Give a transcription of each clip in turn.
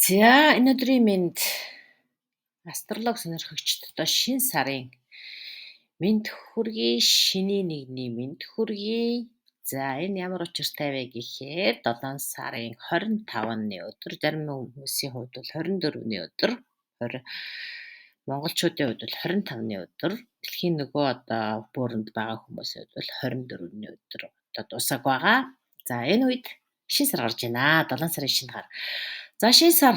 За, энэ өдрийн мэнд астролог сонирхогчдод шинэ сарын мэнд хүргэе, шинийн нэгний мэнд хүргэе. За, энэ ямар учиртай вэ гэхээр 7 сарын 25-ны өдөр, зарим хүмүүсийн хувьд бол 24-ний өдөр, 20 монголчуудын хувьд бол 25-ны өдөр, дэлхийн нөгөө одоо бөөрөнд байгаа хүмүүсийн хувьд бол 24-ний өдөр одоо дуусаагүй байгаа. За, энэ үед шинэ сар гарч байна. 7 сарын шинэ гар. За, шинэ сар,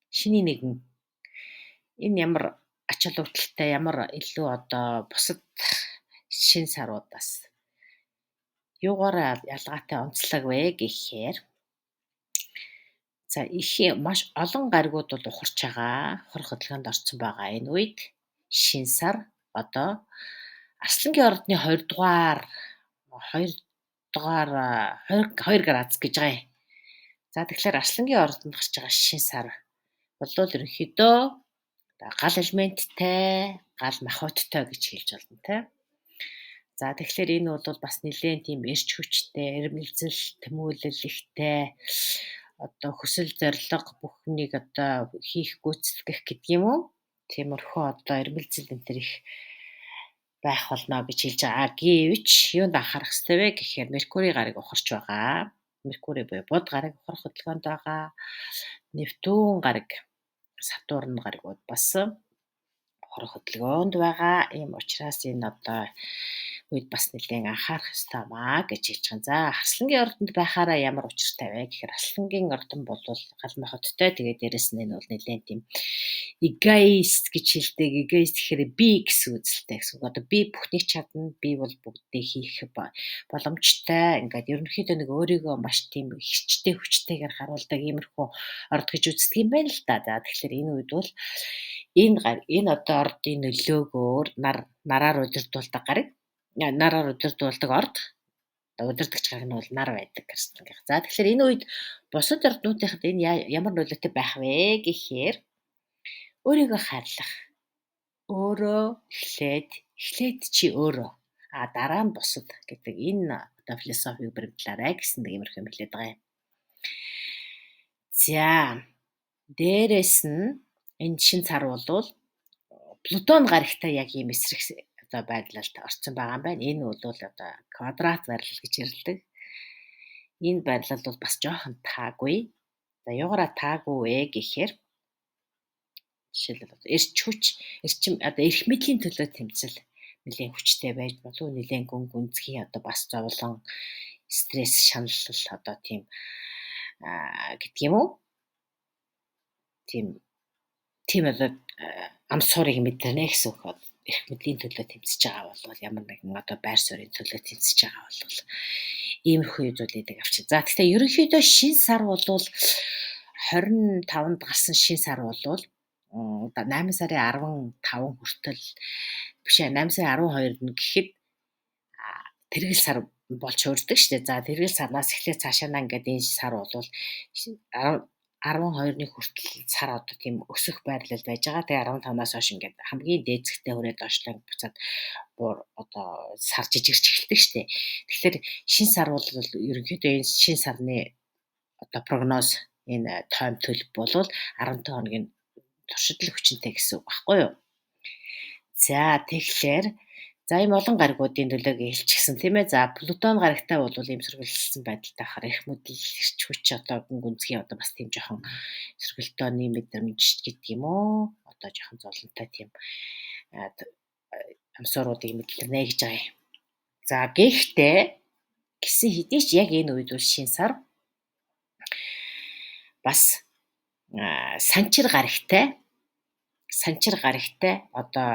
шинийн нэгэн. Энэ ямар ач холбогдолтой, ямар илүү одоо бусад шинэ саруудаас юугаараа ялгаатай, онцлог вэ гэхээр за их маш олон гаригууд бол ухарч байгаа, ухрах хөдөлгөөнд орсон байгаа. Энэ үед шинэ сар одоо Арслангийн ордны 2 дугаар 2 дугаар 2 градус гэж байгаа юм. За, тэгэхээр Арслангийн ордонд гарч байгаа шинэ сар болвол ерөнхийдөө гал элементтэй, гал махбодтой гэж хэлж болно те. За, тэгэхээр энэ бол бас нэлээд тийм эрч хүчтэй, эрмэлзэл, тэмүүлэл ихтэй, одоо хүсэл зорилго бүхнийг одоо хийх, гүйцэтгэх гэдэг юм уу? Тиймэрхүү одоо эрмэлзэл энэ төр их байх болно гэж хэлж байгаа. Гэвч юунд анхаарах ёстой вэ гэхээр Меркурий гараг ухарч байгаа. Меркурий буюу Буд гараг ухрах хөдөлгөөнд байгаа. Нептун гараг, Сатурн гарагууд бас ухрах хөдөлгөөнд байгаа. Ийм учраас энэ одоо үед бас нэлээд анхаарах ёстой маа гэж хэлж байгаа. За, Арслангийн ордонд байхаараа ямар учиртай вэ гэхээр Арслангийн ордон бол гал махбодтой. Тэгээд дээрэс нь энэ бол нэлээд тийм эгоист гэж хэлдэг. Эгоист гэхээр би гэсэн үзэлтэй гэсэн үг. Одоо би бүхнийг чадна, би бол бүгдийг хийх боломжтой. Ингээд ерөнхийдөө нэг өөрийгөө маш тийм хэрчтэй, хүчтэйгээр харуулдаг иймэрхүү орд гэж үздэг юм байна л да. За, тэгэхээр энэ үед бол энэ одоо ордын нөлөөгөөр нараар удирдуулдаг гараг, нараар удирдуулдаг орд, удирдагч гараг нь бол нар байдаг Арслангийнх. За, тэгэхээр энэ үед бусад орднуудынхад энэ ямар нөлөөтэй байх вэ гэхээр өөрийгөө хайрлах. Өөрөө эхлээд чи өөрөө, а дараа нь бусад гэдэг энэ одоо философийг баримтлаарай гэсэн нэг иймэрхүү юм хэлээд байгаа юм. За, дээрэс нь энэ шинэ сар бол Плутон гарагтай яг ийм эсрэг одоо байрлалд орсон байгаа юм байна. Энэ бол одоо квадрат байрлал гэж нэрлэдэг. Энэ байрлал бол бас жоохон таагүй. За, юугаараа таагүй вэ гэхээр жишээлбэл эрч хүч, эрчим одоо эрх мэдлийн төлөө тэмцэл нэлээн хүчтэй байж болов, нэлээн гүн гүнзгий одоо бас зовлон, стресс, шаналл одоо тийм гэдэг юм уу? Тийм одоо ам суурийг мэдэрнэ гэсэн үг. Эрх мэдлийн төлөө тэмцэж байгаа бол ямар нэгэн одоо байр суурийн төлөө тэмцэж байгаа бол иймэрхүү зүйлүүдийг авчир. За, тэгэхээр ерөнхийдөө шинэ сар бол 25-нд гарсан шинэ сар бол 8 сарын 15 хүртэл биш ээ, 8 сарын 12-нд гэхэд тэргэл сар болж хуурдаг шүү дээ. За, тэргэл сарнаас эхлээд цаашаа ингээд энэ сар бол 12-ны хүртэл сар одоо тийм өсөх байрлалд байж байгаа. Тэгээ 15-наас хойш ингээд хамгийн дээд зэгтээ хүрээд доошлоо буцаад буур одоо сар жижигэрч эхэлдэг шүү дээ. Тэгэхээр шинэ сар бол ерөнхийдөө энэ шинэ сарны одоо прогноз, энэ тойм төлөв бол 15 хоногийн туршид л хүчинтэй гэсэн үг байхгүй юу? За, тэгэхээр за ийм олон гаригуудын төлөөг хэлчихсэн тийм ээ. За, Плутон гарагтай бол ийм сөргөлдсөн байдалтай байхаар эрх мэдэл, эрч хүч одоо гүн гүнзгий одоо бас тийм жоохон сөргөлдөөний мэдрэмж гэдэг юм уу? Одоо жоохон зовлонтой тийм амсууруудыг мэдлэрнэ гэж байгаа юм. За, гэхдээ гэсэн хэдий ч яг энэ үед бол шинэ сар бас санчир гарагтай одоо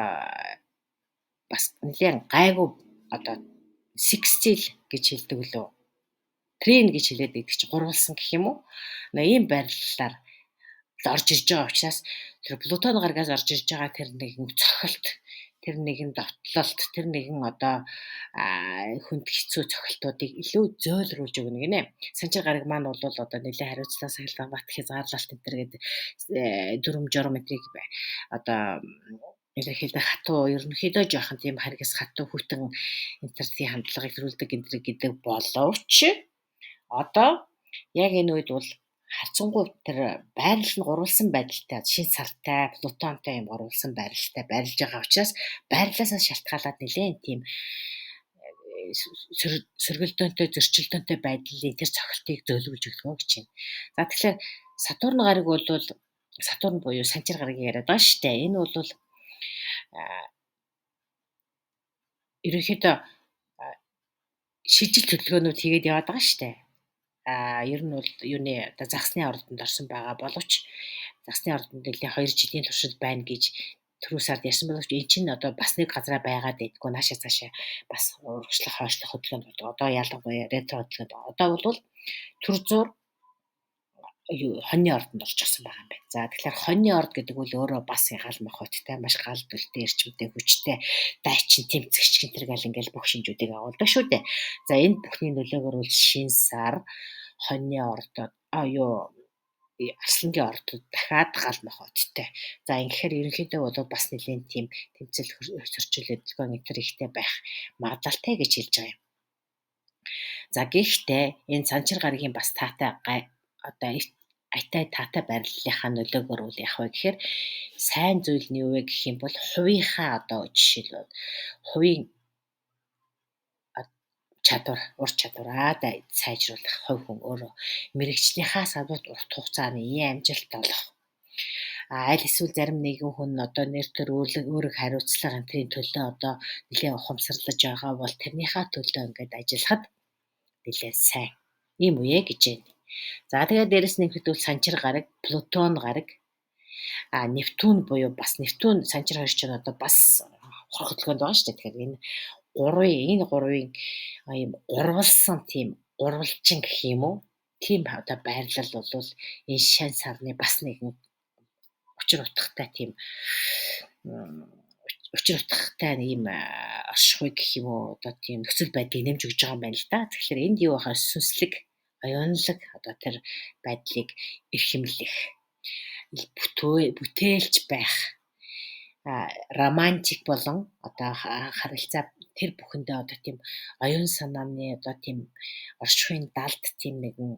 бас нэлээн гайгүй одоо секстил гэж хэлдэг лөө. Трен гэж хэлээд байдаг чи гурвалсан гэх юм уу? Ийм байрлалаар орж ирж байгаа учраас тэр Плутон гарагаас орж ирж байгаа тэр нэгэн цохилт, тэр нэгэн довтлолт, тэр нэгэн одоо хүнд хэцүү цохилтуудыг илүү зөөлрүүлж өгнө гинэ. Санчир гараг маань бол одоо нэлээд хариуцлага, сахилга, бат хязгаарлалт энэ төр гэдэг дүрм журам энтрийг одоо илэрхийлдэг хатуу, ерөнхийдөө жоохон тийм харгас хатуу хүтэн энэ хандлагыг төрүүлдэг энэ гэдэг боловч одоо яг энэ үед бол Харьцангуй тэр байрлал нь гурвалсан байдалтай шинэ сартай, Плутонтой юм гурвалсан байрлалтай байрлаж байгаа учраас байрлалаасаа шалтгаалаад нэлээд тийм сөргөлдөөнтэй, зөрчилдөөнтэй байдлын тэр цохилтыг зөөлрүүлж өгдөг гэж байна. За тэгэхээр Сатурн гариг бол Сатурн буюу Санчир гарагийг яриад байгаа шүү дээ. Энэ бол ерөнхийдөө шилжилт хөдөлгөөнүүд хийгээд яваад байгаа шүү дээ. Ер нь бол юуны одоо загсны ордонд орсон байгаа боловч загсны ордонд нэлээн 2 жилийн туршид байна гэж түрүү сард ярьсан боловч эн чинь одоо бас нэг газараа байгаад байдаггүй, наашаа цаашаа бас урагшлах, хойшлох хөдөлгөөнд болдог. Одоо ялангуяа ретро хөдөлгөөнд. Одоо бол түр зуур хоньны ордонд орчихсон байгаа юм байна. За тэгэхээр хоньны орд гэдэг бол өөрөө бас гал махбодтой, маш гал дүлтэй, эрчимтэй, хүчтэй, дайчин, тэмцэгч гэнтэр гал ингээл бүх шинжүүдийг агуулдаг шүү дээ. За энэ бүхний нөлөөгөөр бол шин сар хоньны ордод Арслангийн ордод дахиад гал махбодтой. За ингэхээр ерөнхийдөө бол бас нэлээн тийм тэмцэл, зөрчил, хөдөлгөөн энэ төр ихтэй байх магадлалтай гэж хэлж байгаа юм. За гэхдээ энэ Санчир гарагийн бас таатай одоо аятай таатай байрлалынхаа нөлөөгөөр үл яах вэ гэхээр сайн зүйл нь юу вэ гэх юм бол хувийнхаа одоо жишээлбэл хувийн чадвар, ур чадвараа сайжруулах, хувь хүн өөрөө мэрэгжлийнхаа салбарт урт хугацааны амжилт олох. Аль эсвэл зарим нэгэн хүн одоо нэр төр өөрөг хариуцлага энтрийн төлөө одоо нэлээд ухамсарлаж байгаа бол тэрнийхээ төлөө ингээд ажиллахад нэлээд сайн ийм үе гэж байна. За тэгээд дээрэс нь нэмэхэд бол Санчир гараг, Плутон гараг, Нептун буюу бас Нептун Санчир хоёр ч одоо бас ухрах хөдөлгөөнд байгаа шүү дээ. Тэгэхээр энэ гурвын ийм гурвалсан тийм гурвалжин гэх юм уу? Тийм одоо байрлал бол энэ шан сарны бас нэгэн учир утгатай тийм учир утгатай ийм оршихуй гэх юм уу? Одоо тийм нөхцөл байдлыг нэмж өгч байгаа юм байна л да. Тэгэхээр энд юу байхаар сүнслэг, оюунлаг одоо тэр байдлыг эрхэмлэх, бүтээлч байх, романтик болон одоо харилцаа тэр бүхэндээ одоо тийм оюун санааны одоо тийм оршихуйн далд тийм нэгэн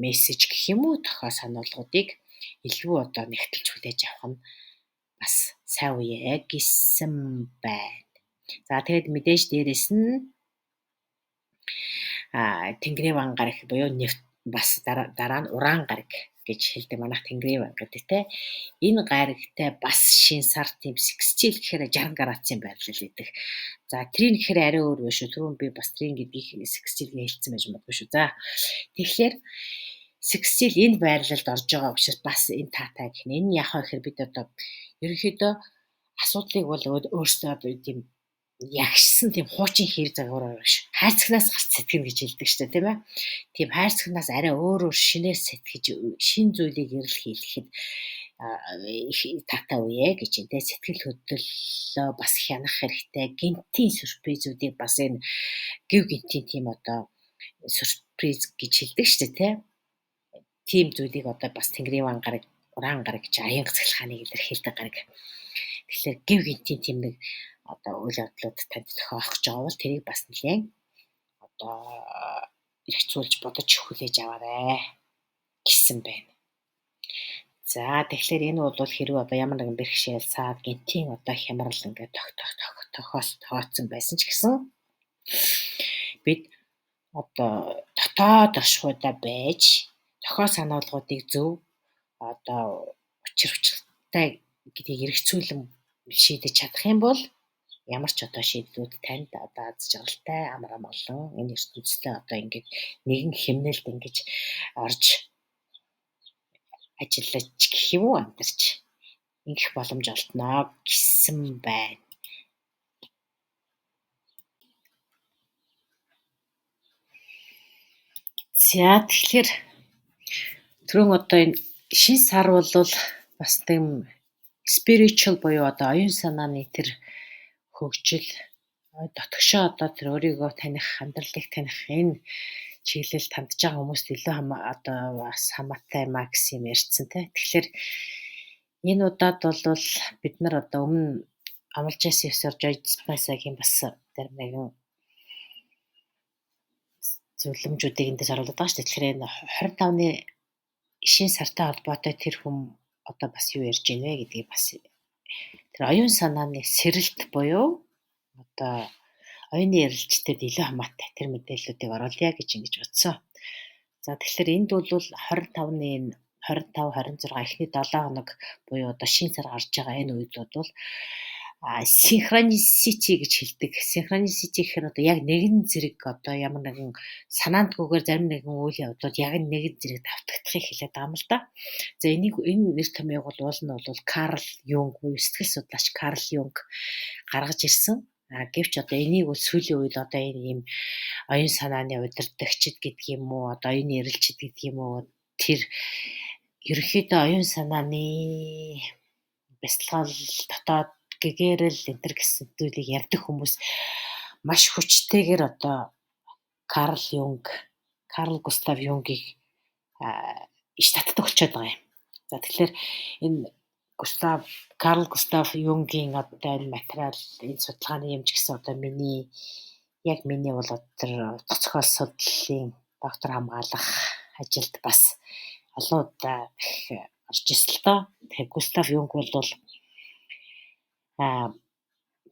мессеж гэх юм уу тохио сануулгуудыг илүү одоо нэгтэлж хүлээж авах нь бас сайн үе гэсэн байна. За тэгээд мэдээж дээрэс нь Тэнгэрийн ван гараг буюу бас дараа нь уран гараг гэж хэлдэг манайх Тэнгэрийн ван гэдэг те. Энэ гарагтай бас шин сар тийм секстил гэхээр 60 градусын байрлал гэдэг. За трин гэхээр арай өөр биш үү. Түрүүн би бас трин гэдгийг секстил гэж хэлсэн байж магадгүй шүү. За тэгэхээр секстил энэ байрлалд орж байгаа учраас бас энэ таатай гэх нь. Энэ яах вэ гэхээр бид одоо ерөнхийдөө асуудлыг бол өөрсдөө одоо тийм ягшсан тийм хуучин хэр загвараар биш. Хайрцагнаас гарч сэтгэнэ гэж хэлдэг шүү дээ, тийм ээ. Тийм хайрцагнаас арай өөрөөр шинээр сэтгэж, шин зүйлийг эрэл хийлгэхэд таатай үе гэж юм те. Сэтгэл хөдлөлөө бас хянах хэрэгтэй. Гинтийн сюрпризүүдийг бас энэ гів гинтийн тийм одоо сюрприз гэж хэлдэг шүү дээ, те. Тийм зүйлийг одоо бас Тэнгэрийн ван гараг, уран гараг гэж аян цахилгааныг илэрхийлдэг гараг. Тэгэхээр гів гинтийн тийм нэг одоо үйл явдлууд танд тохиолох гэж байгаа бол тэрийг бас нэлээн одоо эргцүүлж бодож хүлээж аваарэ гэсэн байна. За тэгэхээр энэ бол хэрвээ одоо ямар нэгэн бэрхшээл, саад, гинтийн одоо хямрал ингээд тохиоцсон байсан ч гэсэн бид одоо дотоод оршихуйдаа байж тохио сануулгуудыг зөв одоо учир учиртай гэдгийг эргцүүлэн шийдэж чадах юм бол ямар ч одоо шийдлүүд танд одоо аз жаргалтай, амар амгалан энэ ертөнцийн одоо ингээд нэгэн хэмнэлд ингэж орж ажиллаж гэх юм уу амьдарч ингэх боломж олдно гэсэн байна. За тэгэхээр түрүүн одоо энэ шин сар бол бас тийм spiritual буюу одоо оюун санааны тэр хөгжил, дотгошоо одоо тэр өөрийгөө таних, амьдралыг таних энэ чиглэлд хандж байгаа хүмүүст илүү одоо бас хамаатай юм а гэсэн юм ярьсан те. Тэгэхээр энэ удаад бол бид нар одоо өмнө амлаж ясан ёсоор Joe Dispenza-гийн бас зарим нэгэн зөвлөмжүүдийг эндээс оруулаад байгаа шүү дээ. Тэгэхээр энэ 25-ны шинэ сартай холбоотой тэр хүн одоо бас юу ярьж байна вэ гэдгийг бас тэр оюун санааны сэрэлт буюу одоо оюуны эрэлжтэд илүү хамаатай тэр мэдээллүүдийг оруулъя гэж ингэж бодсон. За, тэгэхээр энд бол 25-ны энэ 25, 26 эхний 7 хоног буюу одоо шинэ сар гарч байгаа энэ үед бол synchronicity гэж хэлдэг. Synchronicity гэхээр одоо яг нэгэн зэрэг одоо ямар нэгэн санаандгүйгээр зарим нэгэн үйл явдлууд яг нэгэн зэрэг давтагдахыг хэлээд байгаа юм л да. За, энийг, энэ нэр томьёог бол уул нь бол Карл Юнг буюу сэтгэл судлаач Карл Юнг гаргаж ирсэн. А гэвч одоо энийг бол сүүлийн үед одоо энэ ийм оюун санааны удирдагчид гэдэг юм уу, одоо оюуны эрэлчид гэдэг юм уу, тэр ерөнхийдөө оюун санааны бясалгал, дотоод гэгээрэл энэ тэр гэсэн зүйлийг ярьдаг хүмүүс маш хүчтэйгээр одоо Карл Юнг, Карл Густав Юнгийг иш татдаг болчиход байгаа юм. За, тэгэхээр энэ Карл Густав Юнгийн одоо энэ материал, энэ судалгааны юм ч гэсэн одоо миний бол тэр утга зохиол судлалын доктор хамгаалах ажилд бас олон удаа их орж ирсэн л доо. Тэгэхээр Густав Юнг бол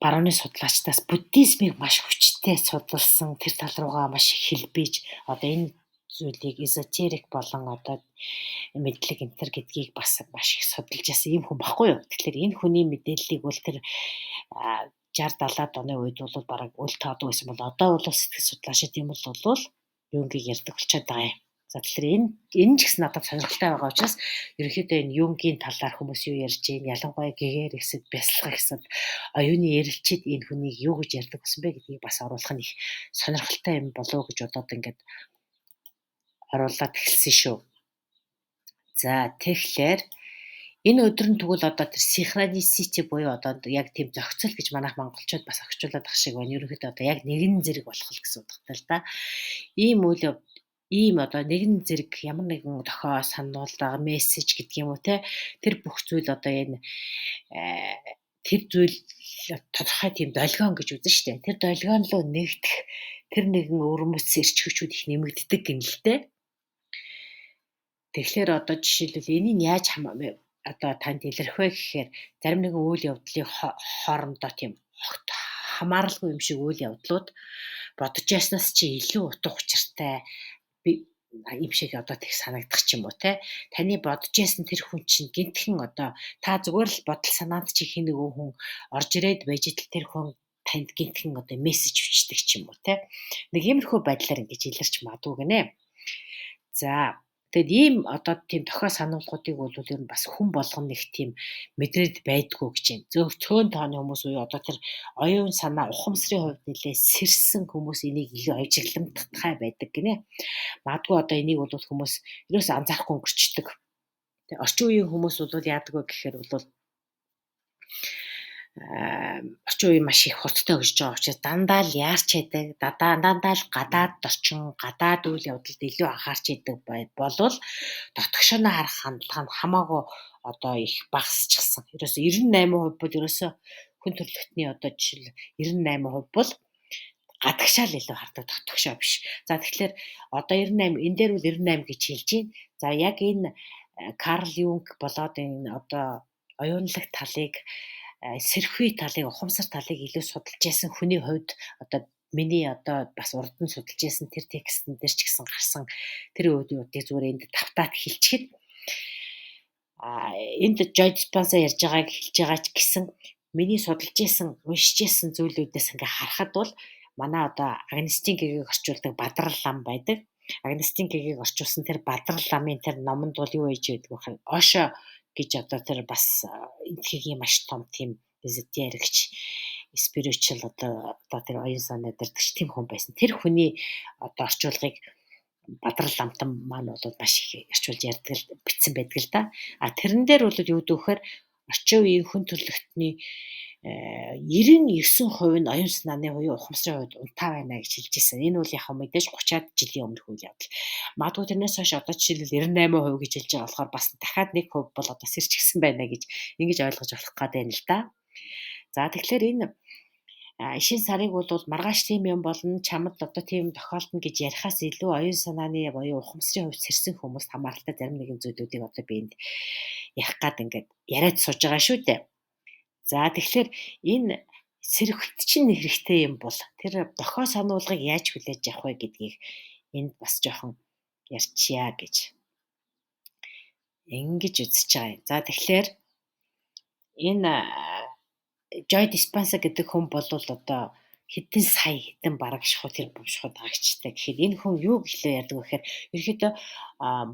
барууны судлаачдаас буддизмыг маш хүчтэй судалсан, тэр тал руугаа маш их хэлбийж, одоо энэ зүйлийг эзотерик болон одоо мэдлэг энэ тэр гэдгийг бас маш их судалж байсан ийм хүн баггүй юу. Тэгэхээр энэ хүний мэдээллийг бол тэр 60 70-аад оны үед бол бараг үл тоодог байсан бол одоо бол сэтгэл судлаачид юм бол Юнгийг ярьдаг болчиход байгаа юм. За, тэгэхээр энэ ч гэсэн надад сонирхолтой байгаа учраас ерөнхийдөө энэ Юнгийн талаар хүмүүс юу ярьж байна, ялангуяа гэгээр ихсэд, бясалгал ихсэд, оюуны эрэлчид энэ хүнийг юу гэж ярьдаг болсон бэ гэдгийг бас оруулах нь их сонирхолтой юм болов уу гэж бодоод ингээд оруулаад эхэлсэн шүү. За, тэгэхээр энэ өдөр нь тэгвэл одоо тэр synchronicity буюу одоо яг тийм зохицол гэж манайх монголчууд бас орчуулад ах шиг байна. Ерөнхийдөө одоо яг нэгэн зэрэг болох л гэсэн утгатай л да. Ийм үйл ийм одоо нэгэн зэрэг ямар нэгэн дохио сануулга, мессеж гэдэг юм уу те, тэр бүх зүйл одоо энэ тэр зүйл тодорхой тийм долгион гэж үзэн штэ. Тэр долгион руу нэгдэх тэр нэгэн өвөрмөц эрч хүчүүд их нэмэгддэг гэнэ л те. Тэгэхээр одоо жишээлбэл энийг яаж одоо танд илэрх вэ гэхээр зарим нэгэн үйл явдлын хоорондоо тийм огт хамааралгүй юм шиг үйл явдлууд бодож яснаас чи илүү утга учиртай юм шиг одоо тэг санагдах ч юм уу те. Таны бодож ясан тэр хүн чинь гинтхэн одоо та зүгээр л бодол санаанд чи хин нэгэн хүн орж ирээд байж итэл тэр хүн танд гинтхэн одоо мессеж бичдэг ч юм уу те. Нэг иймэрхүү байдлаар ингэж илэрч магадгүй гинэ. За, тэгэд ийм одоо тийм дохио сануулгуудыг бол ер нь бас хүн болгоно нэг тийм мэдрээд байдгүй гэж байна. Зөөх цөөн тооны хүмүүс буюу одоо тэр оюун санаа, ухамсарын хувьд нэлээ сэрсэн хүмүүс энийг илүү ажигламтгай байдаг гинэ. Магадгүй одоо энийг бол хүмүүс ерөөс анзаарахгүй өнгөрчдөг. Тэг орчин үеийн хүмүүс бол яадаг вэ гэхээр бол орчин үе маш их хурдтай хөгжиж байгаа учраас дандаа л яарч байдаг, дандаа л гадаад орчин, гадаад үйл явдалд илүү анхаарч идэг болвол дотгошоо харах хандлага нь хамаагүй одоо их багасчихсан. Ерөөсө 98% бол ерөөсө хүн төрөлхтний одоо жишээл 98% бол гадагшаа л илүү хардаг, дотгошоо биш. За, тэгэхээр одоо 98, энэ дээр бол 98 гэж хэлж байна. За, яг энэ Карл Юнг болоод энэ одоо оюунлаг талыг, сэрхий талыг, ухамсар талыг илүү судалж ясан хүний хувьд одоо миний одоо бас урд нь судалж ясан тэр текстэн дээр ч гэсэн гарсан тэр үгнүүдийг зүгээр энд тавтаад хэлчихэд энд Joe Dispenza ярьж байгааг хэлж байгаа ч гэсэн миний судалж ясан, уншиж ясан зүйлүүдээс ингээ харахад бол манай одоо Агнестин гэгээг орчуулдаг Бадрал лам байдаг. Агнестин гэгээг орчуулсан тэр Бадрал ламын тэр номонд бол юу хийж байдаг вэ? Ошо гэж одоо тэр бас энтхэгийн маш том тийм эзотерикч, spiritual одоо тэр оюун санаа дэрдэгч тийм хүн байсан. Тэр хүний одоо орчуулгыг Бадрал ламтан маань бол маш их орчуулж ярьдаг, бичсэн байдаг л да. А тэрэн дээр бол юу гэдэг вэхээр орчин үеийн хүн төрөлхтний 99% нь оюун санааны буюу ухамсарын хувьд унтаа байна гэж хэлж ирсэн. Энэ бол яг мэдээж 30-аад жилийн өмнөх үйл явдал. Магадгүй тэрнээс хойш одоо жишээлбэл 98% гэж хэлж байгаа болохоор бас дахиад 1% бол одоо сэрчгсэн байна гэж ингэж ойлгож болох гээд байна л да. За, тэгэхээр энэ Шинэ сарыг бол маргааш тийм юм болно, чамд одоо тийм тохиолдно гэж ярихаас илүү оюун санааны буюу ухамсарын хувьд сэрсэн хүмүүст хамааралтай зарим нэгэн зүйлүүдийг одоо би энд ярих гад ингээд яриад сууж байгаа шүү дээ. За тэгэхээр энэ сэрэгт чинь хэрэгтэй юм бол тэр дохио сануулгыг яаж хүлээж авах вэ гэдгийг энд бас жоохон ярьчия гэж ингэж үзэж байгаа юм. За тэгэхээр энэ Joy Dispenza гэдэг хүн бол одоо хэдэн сая хэдэн бараг шахуу тэр бум шахуу дагагчтай гэхэд энэ хүн юу гэлээ ярьдаг вэ гэхээр ерөөхдөө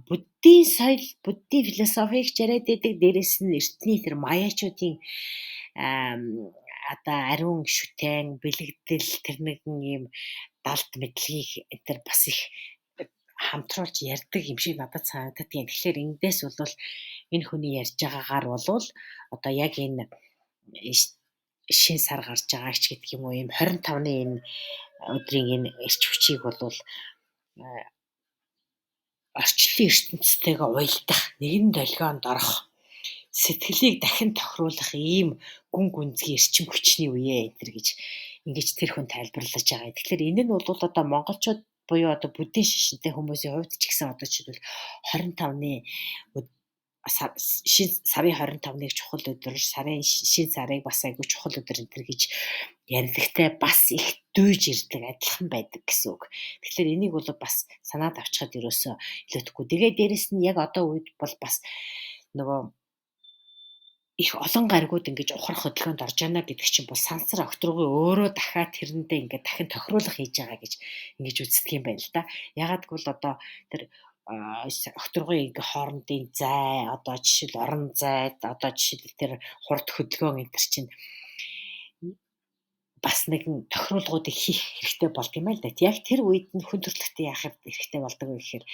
буддийн соёл, буддийн философийг ч яриад байдаг, дээрэс нь эртний тэр маяачуудын одоо ариун шүтэн, бэлэгдэл тэр нэгэн ийм далд мэдлэгийг энэ тэр бас их хамтруулж ярьдаг юм шиг надад санагддаг. Тэгэхээр эндээс бол энэ хүний ярьж байгаагаар бол одоо яг энэ шинэ сар гарч байгаа ч гэдэг юм уу, ийм 25-ны энэ өдрийн энэ эрч хүчийг бол орчлон ертөнцтэйгээ уялдах, нэгэн долгионд орох, сэтгэлийг дахин тохируулах ийм гүн гүнзгий эрчим хүчний үе энэ төр гэж ингэж тэр хүн тайлбарлаж байгаа. Тэгэхээр энэ нь бол одоо монголчууд буюу одоо буддийн шашинтай хүмүүсийн хувьд ч гэсэн одоо жишээлбэл 25-ны шинэ сарын 25-ныг чухал өдөр, сарын шинэ сарыг бас айгүй чухал өдөр энэ төр гэж яригдагтай бас их дүйж ирдэг, адилхан байдаг гэсэн үг. Тэгэхээр энийг бол бас санаад авчихад ерөөсөө илүүтэхгүй. Тэгээ дээрэс нь яг одоо үед бол бас нөгөө их олон гаригууд ингэж ухрах хөдөлгөөнд орж яана гэдэг чинь бол сансар октруугийн өөрөө дахиад тэрэндээ ингээд дахин тохируулах хийж байгаа гэж ингэж үздэг юм байна л да. Ягаад гэвэл одоо тэр октруугийн ингээ хоорондын зай, одоо жишээл орон зайд, одоо жишээл тэр хурд хөдөлгөөн энэ төр чинь бас нэгэн тохируулгуудыг хийх хэрэгтэй болд юм аа л да. Яг тэр үед нь хүн төрөлхтөн яах хэрэгтэй болдог вэ гэхээр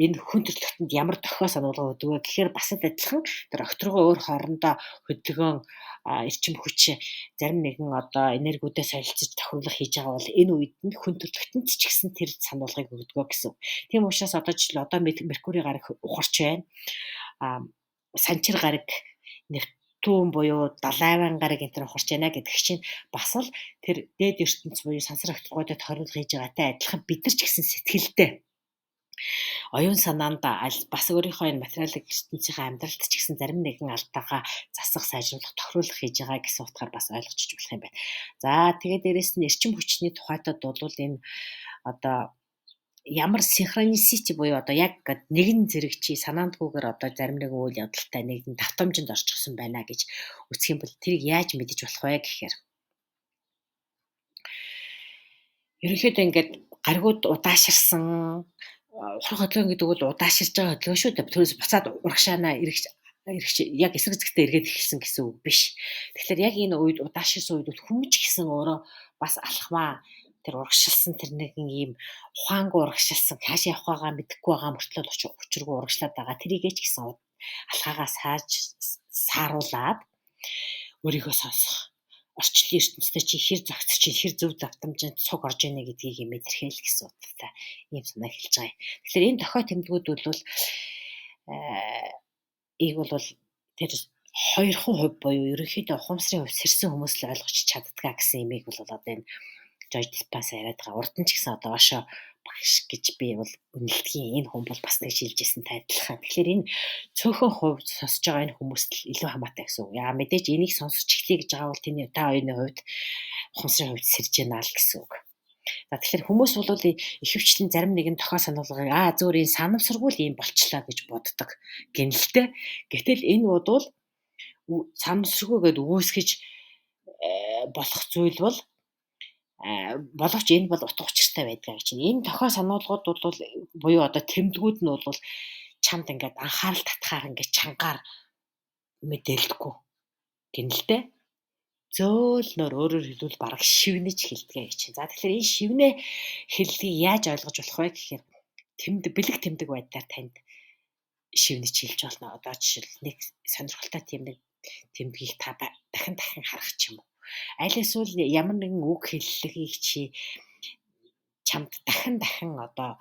энэ хүн төрөлхтөнд ямар дохио сануулга өгдөг вэ гэхээр бас л адилхан тэр октруугийн өөр хоорондоо хөдөлгөөн эрчим хүч зарим нэгэн одоо энергиудаа солилцож тохируулах хийж байгаа бол энэ үед нь хүн төрөлхтөнд ч гэсэн тэр сануулгыг өгдөг гэсэн. Тийм учраас одоо жишээл одоо Меркурий гараг ухарч байна. Санчир гараг Нептун буюу далайван гараг энэ төр ухарч байна гэдэг чинь бас л тэр дээд ертөнц буюу сансар октруугуудад тохируулах хийж байгаатай адилхан бид нар ч гэсэн сэтгэлдээ оюун санаанд бас өөрийнхөө энэ материалын ертөнцийнхээ амьдралд ч гэсэн зарим нэгэн алдаагаа засах, сайжруулах, тохируулах хийж байгаа гэсэн утгаар бас ойлгож болох юм байна. За тэгээ дээрэс нь эрчим хүчний тухайтад бол энэ одоо ямар синхронисити буюу одоо яг нэгэн зэрэг чи санаандгүйгээр одоо зарим нэгэн үйл явдалтай нэгэн давтамжинд орчихсон байна гэж үзэх юм бол тэрийг яаж мэдэж болох вэ гэхээр ерөнхийдөө ингээд гаригууд удаашарсан ухрах хөдөлгөөн гэдэг бол удааширж байгаа хөдөлгөөн шүү дээ. Тэрээс буцаад урагшаанаа эргэж яг эсрэг зэгтээ эргээд эхэлсэн гэсэн үг биш. Тэгэхээр яг энэ үед удааширсан үед хүмүүс ч гэсэн өөрөө бас алхмаа тэр урагшилсан тэр нэгэн ийм ухаангүй урагшилсан хаашаа явах байгаа мэдэхгүй байгаа мөртлөө учиргүй урагшлаад байгаа тэрийгээ ч гэсэн алхаагаа сааж сааруулад өөрийгөө сонсох, орчлон ертөнцтэй чи хэр зөгцөж чинь хэр зөв давтамжинд цуг орж ийнэ гэдгийг мэдэрхийл гэсэн утгатай ийм санаа хэлж байгаа юм. Тэгэхээр энэ дохио тэмдгүүд бол ийг бол тэр 2% буюу ерөнхийдөө ухамсарын хувьд сэрсэн хүмүүс л ойлгож чаддгаа гэсэн имийг бол одоо энэ Жорж Диспенса яриад байгаа. Урд нь ч гэсэн одоо Ошо багш гэж би бол үнэлдгийн энэ хүн бол бас нэг шилжижсэн тайлбарлах. Тэгэхээр энэ цөөхөн хувь сонсож байгаа энэ хүмүүст л илүү хамаатай гэсэн үг. Яа мэдээж энийг сонсож эхлэе гэж байгаа бол тэний та хоёрын хувьд ухамсарын хувьд сэрж байна л гэсэн үг. За тэгэхээр хүмүүс бол ихэвчлэн зарим нэгэн дохио сануулгыг зөөр энэ санамсаргүй л ийм болчлаа гэж боддог гэнэлтэй. Гэтэл энэ бодвол санамсаргүй гэдээ үүсгэж болох зүйл бол боловч энэ бол утга учиртай байдаг гэж. Энэ дохио сануулгууд бол буюу одоо тэмдгүүд нь бол чамд ингээд анхаарал татхаар ингээд чангаар мэдээлдэггүй гэнэлтэй. Зөөлнөр өөрөөр хэлбэл бараг шивнэж хэлдэг гэж. За тэгэхээр энэ шивнэ хэллэгийг яаж ойлгож болох вэ гэхээр тэмдэг бэлэг тэмдэг байдлаар танд шивнэж хэлж болно. Одоо жишээл нэг сонирхолтой тийм нэг тэмдгийг та дахин дахин харах ч юм уу. Аль эсвэл ямар нэгэн үг хэллэгийг чи чамд дахин дахин одоо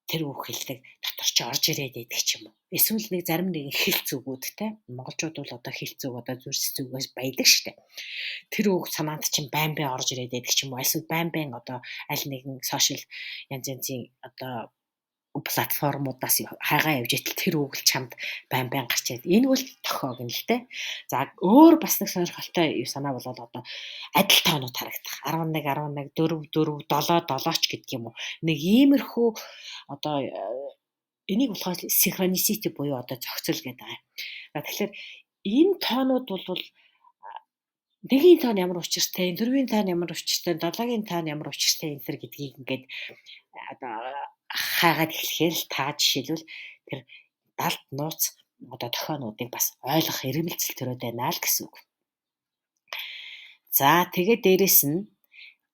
Тэр үг хэллэг дотор чи орж ирээд байдаг ч юм уу. Эсвэл нэг зарим нэгэн хэлц үгүүд те. Монголчууд бол одоо хэлц үг одоо зүрс зүгээс баядаг штэ. Тэр үг санаанд чинь байн байн орж ирээд байдаг ч юм уу. Эсвэл байн байн одоо аль нэгэн сошиал янз янзын одоо платформудаас хайгаа явж итэл тэр үг л чамд байн байн гарч ирээд. Энэ бол тохиог нь л те. За өөр бас нэг сонирхолтой санаа бол одоо адил тоонууд харагдах. 11 11 4 4 7 7 ч гэдэг юм уу. Нэг иймэрхүү одоо энийг болохоор synchronicity буюу одоо зохицол гэдэг байгаа. За тэгэхээр энэ тоонууд бол нэгийн тоон ямар учиртай, дөрвийн тоон ямар учиртай, долоогийн тоон ямар учиртай энэ төр гэдгийг ингээд одоо хайгаад эхлэхээр л та жишээлбэл тэр далд нууц одоо тохионуудыг бас ойлгох эрмэлзэл төрөөд байна л гэсэн үг. За тэгээд дээрэс нь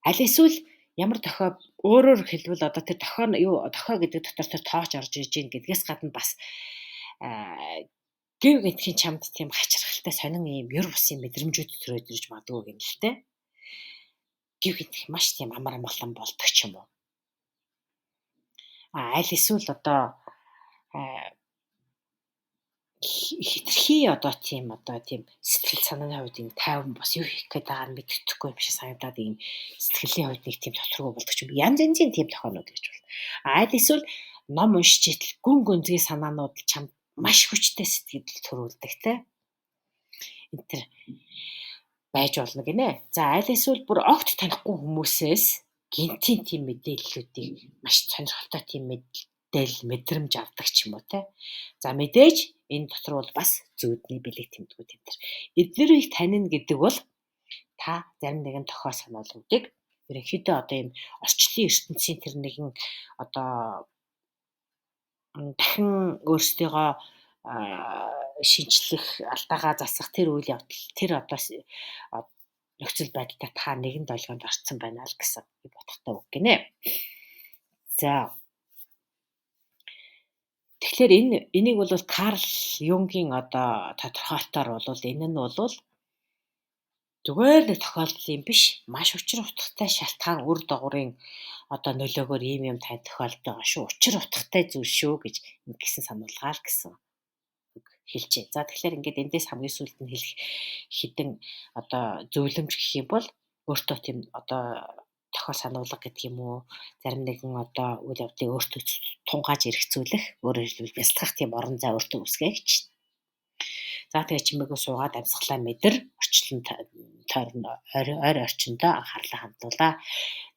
аль эсвэл ямар тохио өөрөөр хэлбэл одоо тэр тохио юу тохио гэдэг дотор тэр тооч орж иж гин гэдгээс гадна бас гэв гэдгийн чамд тийм хачирхалтай сонин ийм ер бусын мэдрэмжүүд төрөөд ирж магадгүй гэнэ л те. Гэв гэдг маш тийм амар амгалан болдог ч юм уу. Аль эсвэл одоо хитрхи одоо тийм сэтгэл санааны хувьд юм тайван бас юу хийх гээд байгааг нь мэддэхгүй юм шиг санагдаад ийм сэтгэлийн хувьд нэг тийм тодорхой болдог ч юм. Янз янзын тийм тохионууд гэж байна. Аль эсвэл ном уншиж итэл гүн гүнзгий санаанууд чамд маш хүчтэй сэтгэл төрүүлдэг те. Энэ төр байж болно гинэ. За аль эсвэл бүр огт танихгүй хүмүүсээс гинтийн тийм мэдээллүүдийг маш сонирхолтой тийм мэдээлэл мэдрэмж авдаг ч юм уу те. За мэдээж энэ дотор бол бас зүүдний бэлэг тэмдгүүд энэ төр. Эднэрийг танина гэдэг бол та зарим нэгэн тохиол сануулгуудыг ерөнхийдөө одоо ийм орчлын ертөнцийн тэр нэгэн одоо дахин өөрсдийгөө шинчлэх, алдаагаа засах тэр үйл явдал тэр одоо нөхцөл байдалтай та нэгэн долгионд орцсон байна л гэсэн бодохтой үг гинэ. За тэгэхээр энийг бол Карл Юнгийн одоо тодорхойлолтоор бол энэ нь бол зүгээр нэг тохиолдол юм биш. Маш учир утгатай шалтгаан үр дагаврын одоо нөлөөгөөр ийм юм танд тохиолдож байгаа шүү. Учир утгатай зүйл шүү гэж ингэсэн сануулгаа л гэсэн хэлжээ. За тэгэхээр ингээд эндээс хамгийн сүүлд нь хэлэх хэдэн одоо зөвлөмж гэх юм бол өөртөө тийм одоо тохиол сануулга гэдэг юм уу, зарим нэгэн одоо үйл явдлыг өөртөө тунгааж эргэцүүлэх, өөрөөр хэлбэл бясалгах тийм орон зай өөртөө үүсгэх гэж. За тэгээ чимээгүй суугаад амьсгалаа мэдэр, орчлон тойрон ойр орчиндөө анхаарлаа хандуулаа.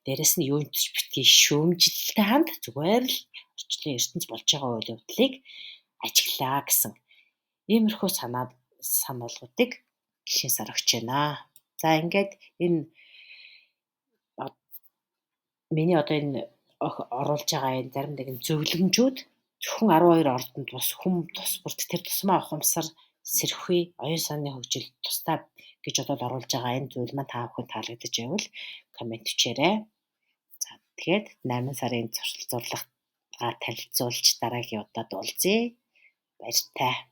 Дээрэс нь юунд ч битгий шүүмжлэлтэй ханд, зүгээр л орчлон ертөнц болж байгаа үйл явдлыг ажиглаа гэсэн иймэрхүү сануулгуудыг шинэ сар өгч байна. За ингээд энэ миний одоо энэ оруулж байгаа энэ зарим нэгэн зөвлөмжүүд зөвхөн 12 ордонд бас хүм тус бүрт тэр тусмаа ухамсар, сэрхий, оюун санааны хөгжил тусдаа гэж бодоод оруулж байгаа энэ зүйл маань та бүхэн таалагдаж байвал коммент бичээрэй. За тэгээд 8 сарын зурлагаа танилцуулж дараагийн удаад уулзъя. Баяртай.